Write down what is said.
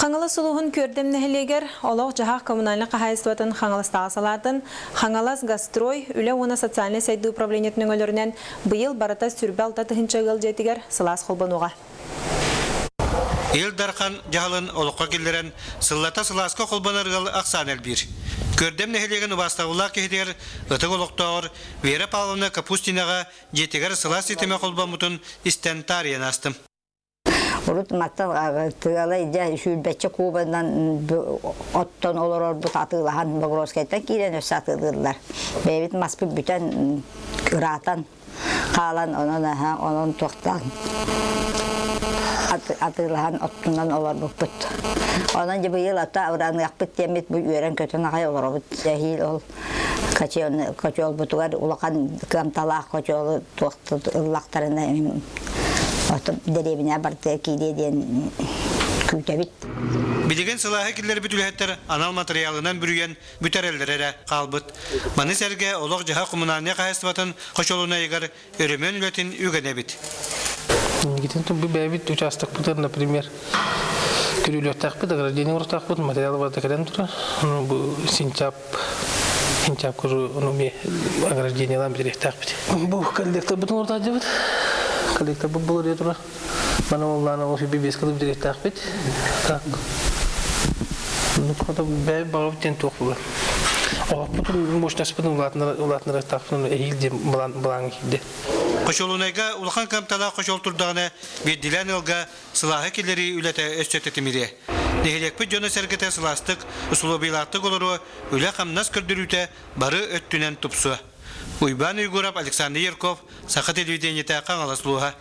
Хаҥалас улууһун Күөрдэм нэһилиэгэр олох-дьаһах коммунальнай хаһаайыстыбатын Хаҥаластааҕы салаатын Хаҥалас Газстрой үлэ уонна социальнай сайдыы управлениетын өҥөлөрүнэн быйыл барыта 26 тыһыынча ыал дьиэтигэр сылаас холбонуоҕа. Ил Дархан дьаһалын олоххо киллэрэн, сыллата сылааска холбонор ыал ахсаана элбиир. Күөрдэм нэһилиэгин убаастабыллаах киһитигэр ытык олохтооҕор Вера Павловна Капустинаҕа дьиэтигэр сылаас ситимэ холбоммутун истэн таарыйан аастым. Урут маттан тыала дьэ сүүрбэччэ кубанан оттон олорорбут атыылаһан Богородскайтан киирэн өссө атыылыыллар. Бэйэбит маспыт бүтэн ыраатан хаалан онон онон туохтаан атыылаһан оттунан олорбуппут. Онон дьэ быйыл ата ураныахпыт диэммит бу үөрэн-көтөн аҕай олоробут. Эһиил ол котелбутугар улахан кыамталаах котелу туох ыллахтарына дэриэбинэ бартыа киириэ диэн күүтэбит. Билигин сылааһы киллэрбит үлэһиттэр анал матырыйаалынан бүрүйэн бүтэрэллэр эрэ хаалбыт. Маны сэргэ олох-дьаһах коммунальнай хаһаайыстыбатын хочуолунайыгар өрөмүөн үлэтин үгэнэбит. Инникитин бу бэйэбит учаастакпытыгар, например, күрүөлүөхтээхпит, ограждение оҥоруохтаахпыт, материал барыта кэлэн турар. Бу синчап синчап ону эмиэ ограждениелаан бүтэриэхтээхпит. Бу коллекторбытын оҥортоодьубут. Коллекторбыт булар турар. Маны оллаана ол сүбэ биэс кылы бүтэриэхтээхпит. Так. Ну, бэйэ баҕабыт диэн туох буолар. Оһохпутун мощностьпытын улаатынарыахтаахпытын эһиил диэн былааҥҥа киирдэ. Хочуолунайга улахан кыамталаах хочуол турдаҕына, биирдиилээн ыалга сылааһы киллэрии үлэтэ өссө тэтимириэ. Нэһилиэкпит дьоно-сэргэтэ сылаастык, усулуобуйалаахтык олоруо, үлэ-хамнас көрдөрүүтэ бары өттүнэн тупсуо. Уйбаан Уйгуров, Александр Ярков, Саха телевидениетэ, Хаҥалас улууһа.